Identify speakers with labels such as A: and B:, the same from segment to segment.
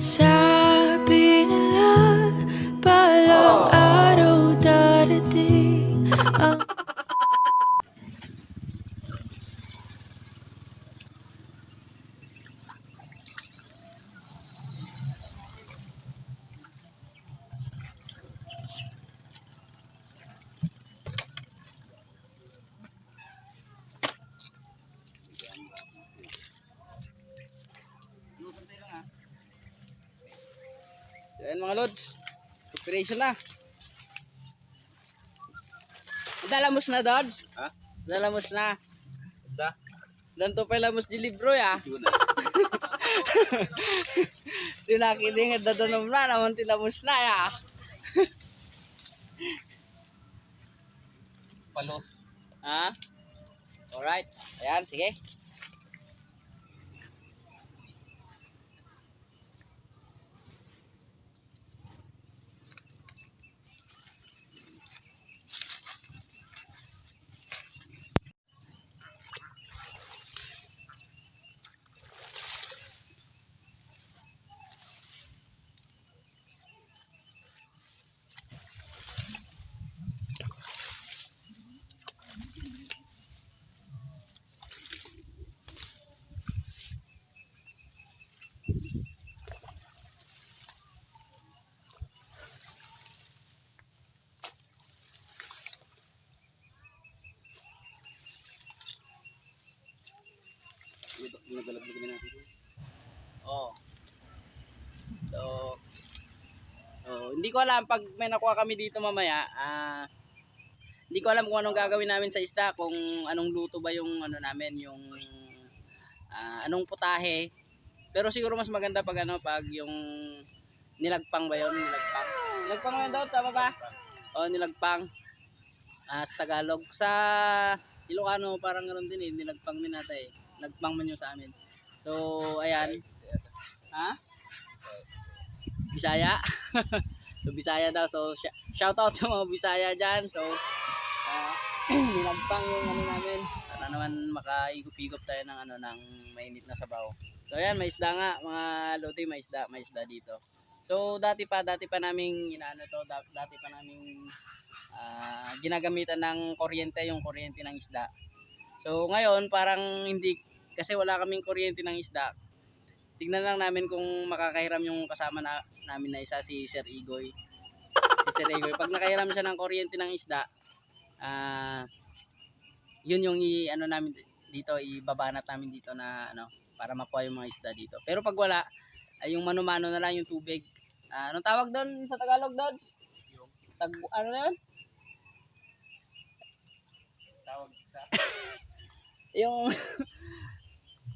A: Sabi nila balang araw darating ang
B: Ayan mga lods, preparation na. Dalamos na Dodge?
C: Ha?
B: Dalamos na.
C: Da?
B: Danto pa lamos di libro ya. Tinakiling at dadanom na naman tilamos na ya.
C: Palos.
B: Ha? Alright. Ayan, sige.
C: Ginagalag na kami natin.
B: Oh. So, hindi ko alam pag may nakuha kami dito mamaya, hindi ko alam kung anong gagawin namin sa isda, kung anong luto ba yung ano namin, yung anong putahe. Pero siguro mas maganda pag pag yung nilagpang ba yun, nilagpang. Nilagpang mo yun daw, tama ba? O, nilagpang. Sa Tagalog. Sa Ilocano parang ganoon din eh, nilagpang din natin eh. Nagpang man yung sa amin. So, ayan. Ha? Bisaya. So, Bisaya daw. So, shout out sa mga Bisaya dyan. So, nilagpang yung ano namin. Para naman makaigop-igop tayo ng ng mainit na sabaw. So, ayan, may isda nga. Mga lote, may isda dito. So, dati pa naming inaano to, dati pa naming ginagamitan ng kuryente, yung kuryente ng isda. So, ngayon, parang hindi, kasi wala kaming kuryente ng isda. Tignan lang namin kung makakahiram yung kasama namin na isa, si Sir Igoy. Si Sir Igoy, pag nakahiram siya ng kuryente ng isda, yun yung namin dito, ibabanat namin dito na para makuha yung mga isda dito. Pero pag wala, ay yung mano-mano na lang yung tubig. Anong tawag doon sa Tagalog, Dodge? Ano na yun?
C: Tawag sa
B: Yung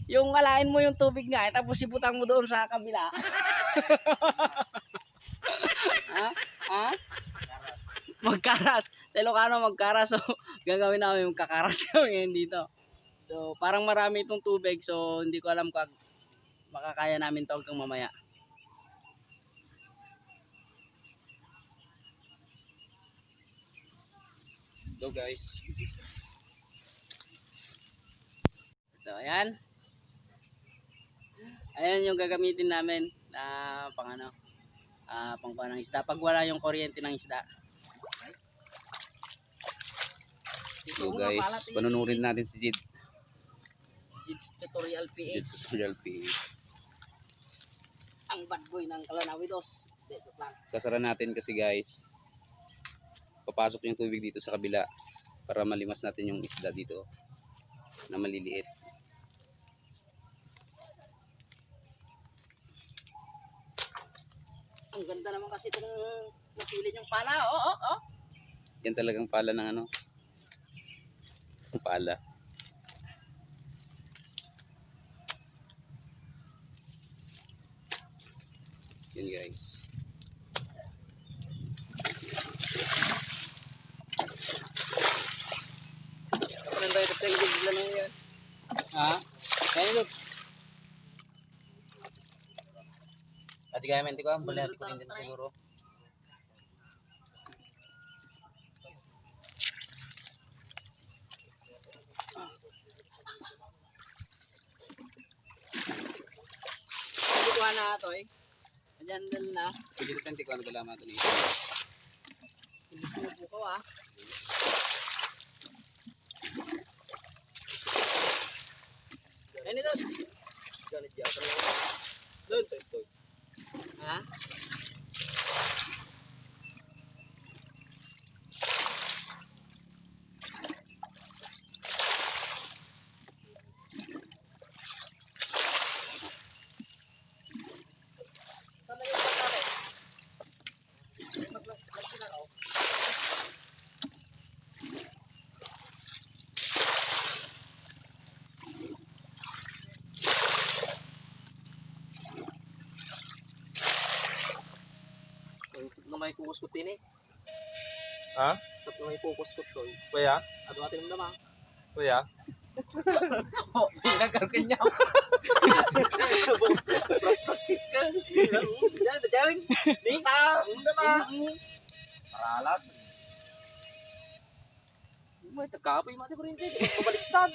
B: yung alain mo yung tubig nga tapos ibutang mo doon sa kabila. ha? Magkaras. Ilocano magkaras. So gagawin namin magkakaras kami ngayon dito. So parang marami itong tubig, so hindi ko alam kung makakaya namin to hanggang mamaya.
C: Hello guys.
B: So ayan. Ayan yung gagamitin namin na pangkuha ng isda pag wala yung kuryente ng isda.
C: So guys, panunurin natin si Jid.
B: Jid's Tutorial PH.
C: Jid Tutorial PH.
B: Ang bad boy ng Kalanawidos.
C: Sasara natin kasi guys. Papasok yung tubig dito sa kabila para malimas natin yung isda dito na maliliit.
B: Ang ganda naman kasi itong napili yung pala. Oh.
C: Yan talagang pala ng pala. Yan guys.
B: Ano ba ito yung bigla na yun? Ha? Kaya yun.
C: Ati kaya menti ko, boleh hati ko din siguro.
B: Hindi ko na ito eh. Ayan, dal na.
C: Pwede natin ko ano galaman ito.
B: Silit mo po ko ah. Yan ito. Doon. Ha?
D: Na may kukuskot din eh.
E: Ha?
D: Tapos na may kukuskot ko.
E: Kuya?
D: Ano atin mo naman?
E: Kuya?
B: Oh, pinagkarkan niya.
D: Practice ka. Yan, dadawin. Di ka. Ano naman? Paralat. May tagapoy mati ko rin din. Pabaliktad.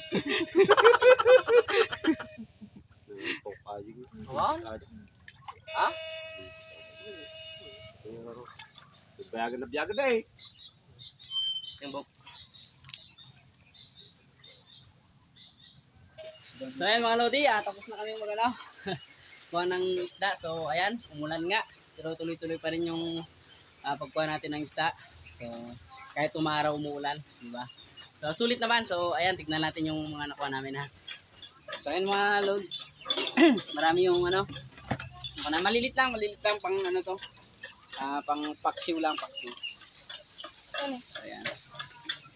D: Awan? Ha?
E: Biyagan na biyagan na eh.
D: Yung bok.
B: So ayan mga Lodi, tapos na kami mag-ano. Kuha ng isda. So ayan, umulan nga. Pero tuloy-tuloy pa rin yung pagkuha natin ng isda. So kahit umaraw umuulan, di ba? So sulit naman. So ayan, tignan natin yung mga nakuha namin ha. So ayan mga Lods. Marami yung ano. Malilit lang pang ano to. Pang paksiw lang, paksiw. So ayan.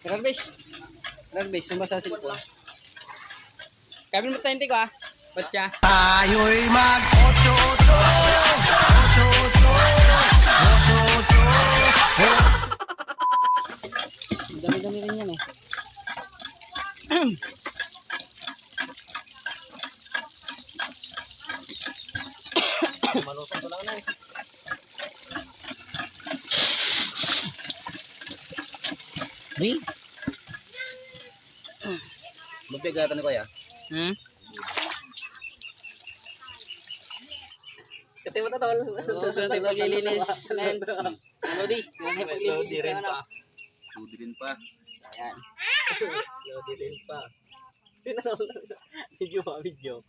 B: Rarbis, kung basta sila po. Kami mo tayo ko Ba't siya?
F: Tayo'y mag-ocho-ocho, ocho-ocho, ocho-ocho.
B: Dami-dami rin yan eh.
D: Malusong ko lang na eh.
B: Hey?
D: Mabigatan ko ya. Kati mo tatawal.
B: Oo, so paglilinis, men. Lodi, paglilinis
D: rin
B: ano.
D: pa.
C: Ludi din pa.
B: Ayan.
D: Lodi rin pa. Video pa, video.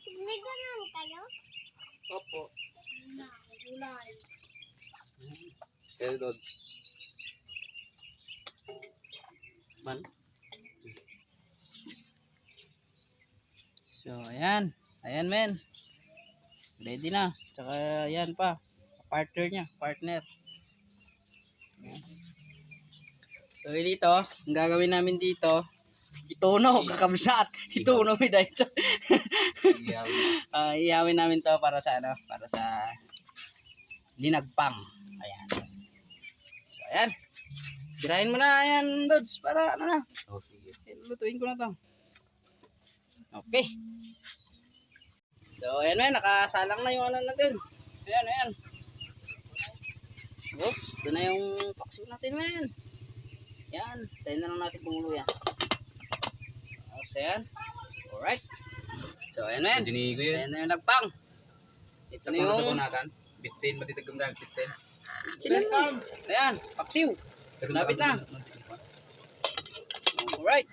G: Ligo naman kayo?
D: Opo.
G: Gulay.
C: Kaya doon.
B: Man. So, ayan. Ayan, men. Ready na. Tsaka, ayan pa. Partner niya. Partner. Ayan. So, dito, ang gagawin namin dito, ituno, kakabsat. Ituno mi dito. Iyawin namin to para sa ano, para sa linagpang. Ayan. So, ayan. Tirahin mo na, ayan, Dods, para ano na.
C: Oh, sige.
B: Lutuin ko na to. Okay. So, ayan na, nakasalang na yung ano natin. Ayan. Oops, ito na yung paksiw natin, men. Yan, tayo na lang natin kumulo yan. So, ayan. Alright. So, ayan, men.
C: Dinigo yun.
B: Ayan na yung nagpang. Ito na
C: Sa
B: yung...
C: kunatan. Bitsin, matitagam dahil bitsin.
B: Sinan. Ayan, paksiw. Lapit na. Alright.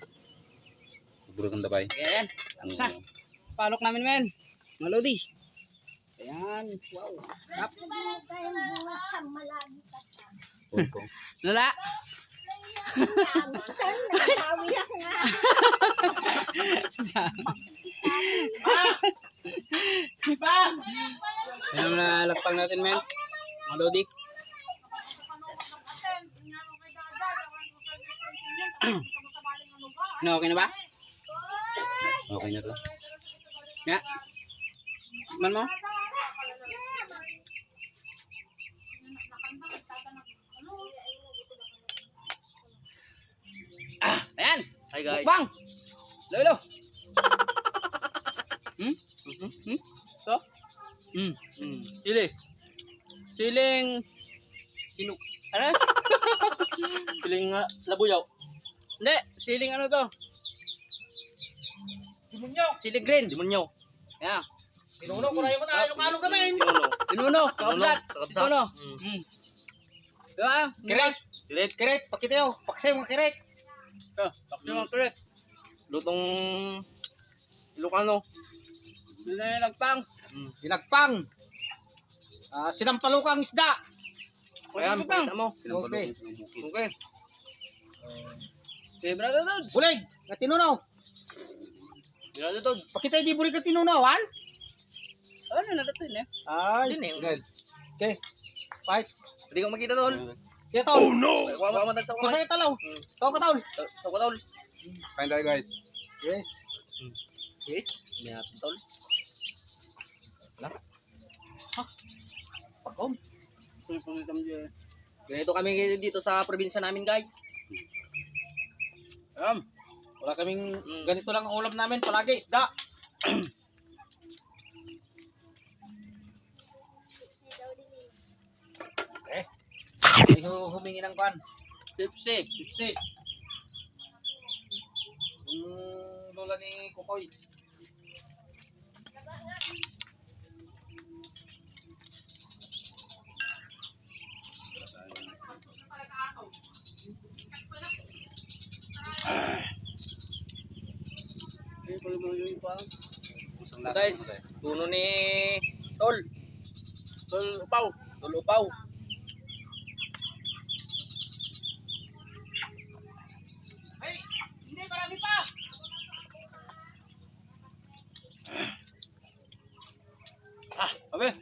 C: Siguro kang dabay.
B: Ayan, tapos na. Palok namin, men. Mga Lodi. Ayan, wow. Tap.
G: Kayo buhat sa malagi ka pa.
C: Pulpo.
B: Lala.
G: Nagsawi lang nga.
B: Ayan na lakpang natin, men. Mga Lodi. No, okay na ba?
C: Okay na to.
B: Ya. Man mo? Ayan.
D: Hi guys.
B: Bang! Lolo. So? Siling sinuk. Ano?
D: Piling labuyaw.
B: Hindi, siling ano to?
D: Demonyo.
B: Sili green.
D: Demonyo.
B: Yan.
D: Pinuno ko na yung mga Ilocano kami.
B: Pinuno. Kaupsat. Pinuno. Diba?
D: Kiret. Kiret. Pakitayo. Paksay mga kiret.
B: Bakit yung correct?
D: Lutong Ilocano.
B: Nagpang.
D: Sinagpang. Sinampalukang isda.
B: Ayan, pakita mo.
D: Okay. Okay.
B: Si Brother Tods.
D: Bulig. Nga tinunaw.
B: Brother Tods.
D: Pakitayo di bulig ka tinunawan.
B: Ano na natin eh?
D: Ay.
B: Din eh.
D: Okay. Fight.
B: Hindi ko makita tol.
D: Siya tol.
C: Oh no!
B: Kuha matag sa kumay.
D: Pasay talaw. Tawag ka tol.
B: Sa ko tol.
C: Kain tayo guys.
D: Yes.
B: Yes. Niya tol.
D: Pagom.
B: Ganito kami dito sa probinsya namin guys.
D: Wala kaming ganito lang ang ulam namin palagi isda. Hindi ko humingi ng kwan.
B: Tipsy.
D: Tipsy. Yung lola ni Kukoy.
B: Guys, tuno ni Tol. Tol Upaw. Tol Upaw.
D: Hey, hindi marami pa.
B: Abe.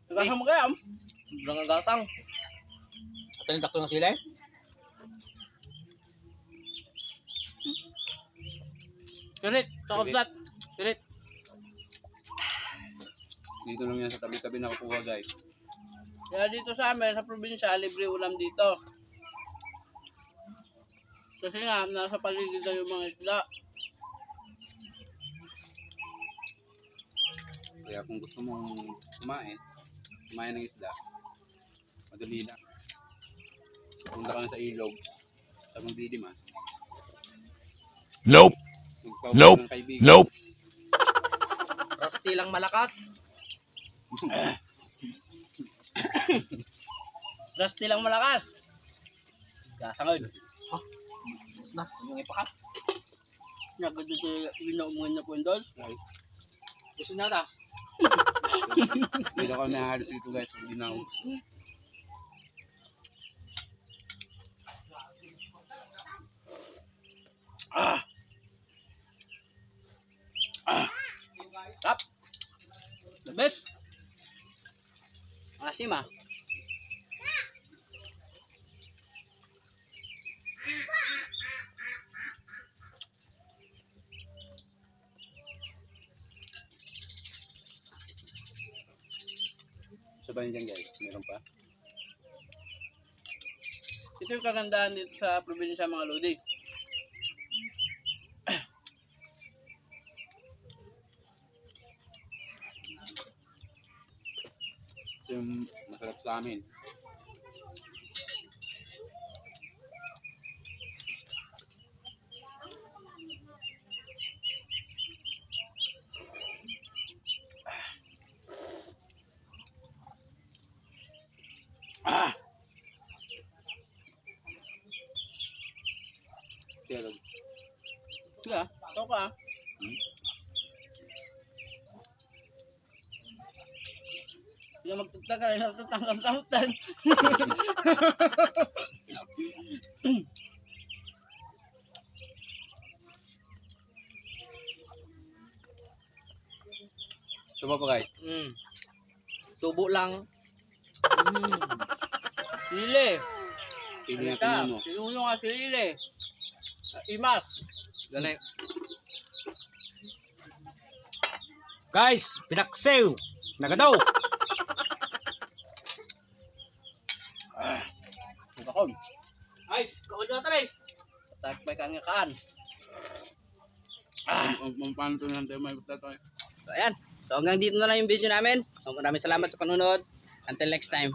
B: Nagasang mo kaya? Sobrang nagasang.
D: Ito yung takto ng sila eh.
B: Kirit, sa kapsat. Kirit.
C: Dito lang yan sa tabi-tabi nakukuha guys.
B: Kaya dito sa amin, sa probinsya, libre ulam dito. Kasi nga, nasa paligid na yung mga isla.
C: Kaya kung gusto mong kumain ng isda, madali lang. Punta ka na sa ilog, sa magdidiman.
F: Nope. Nope. Nope.
B: Rusty lang malakas. Rusty lang malakas. Gasangin.
D: Na, yung ipakat.
B: Nagod dito ginaumuhan na po yung dolls.
D: Gusto na ta.
C: Dito kami halos dito guys, sa Ginaw.
B: Tap. The best. Asim ah.
C: Sabahin dyan guys, meron pa.
B: Ito yung kagandahan dito sa probinsya mga lodi.
C: Ito yung masarap sa amin. Pero,
B: Sige ah, ito ka ah. Hindi ka magtagtag ka rin sa tatangkang-tangtan.
C: subo pa guys.
B: Subo lang. Sili.
C: Pili na
B: Ika,
C: mo.
B: sinuno nga sili. Imas. Dali.
D: Guys, pinaksew. Nagadaw.
B: Magkakon.
D: Ay, kawal na tayo.
B: Takpay ka nga kaan.
C: Paano ito natin may basta tayo?
B: So ayan. So hanggang dito na lang yung video namin. Maraming salamat sa panunod. Until next time.